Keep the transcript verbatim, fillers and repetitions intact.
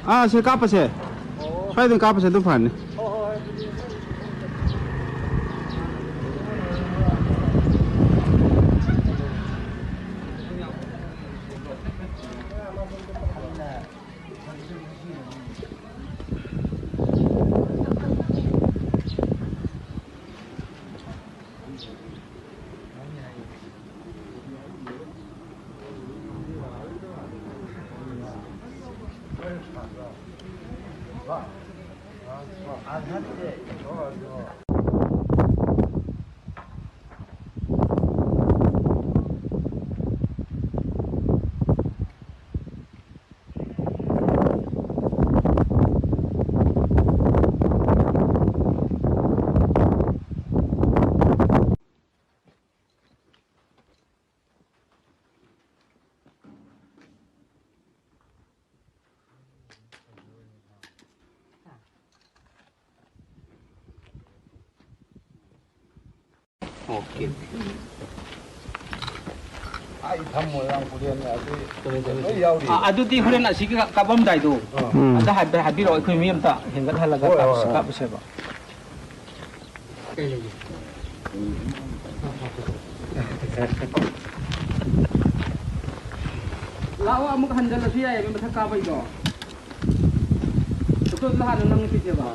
ꯑꯥ, ꯁꯦ ꯀꯥꯞꯄꯁꯦ꯫ ꯁ꯭ꯋꯥꯏꯗ ꯀꯥꯞꯄꯁꯦ, ꯑꯗꯨ ꯐꯔꯅꯤ꯫ ꯑꯣꯀꯦ꯫ ꯑꯩ ꯊꯝꯃꯣ, ꯌꯥꯝ ꯀꯨꯂꯦꯟꯅꯦ꯫ ꯑꯗꯨ ꯂꯣꯏ ꯌꯥꯎꯔꯤ꯫ ꯑꯥ, ꯑꯗꯨꯗꯤ ꯍꯣꯔꯦꯟ ꯑꯁꯤꯒꯤ ꯀꯥꯞꯄꯝꯗꯥꯏꯗꯣ, ꯎꯝ꯫ ꯑꯗ ꯍꯥꯏꯐꯦꯠ ꯍꯥꯏꯕꯤꯔꯛꯑꯣ, ꯑꯩꯈꯣꯏ ꯃꯤ ꯑꯝꯇ ꯍꯦꯟꯒꯠꯍꯜꯂꯒ ꯍꯣꯏ, ꯍꯣꯏ, ꯀꯥꯞꯁꯤ-, ꯍꯣꯏ꯫ ꯀꯥꯞꯄꯁꯦꯕ꯫ ꯂꯥꯛꯑꯣ, ꯑꯃꯨꯛ ꯍꯟꯖꯜꯂꯁꯨ ꯌꯥꯏꯌꯦꯕ, ꯃꯊꯛ ꯀꯥꯕꯩꯗꯣ꯫ ꯑꯩꯈꯣꯏ ꯍꯥꯟꯅ ꯅꯪ ꯄꯤꯖꯦꯕ꯫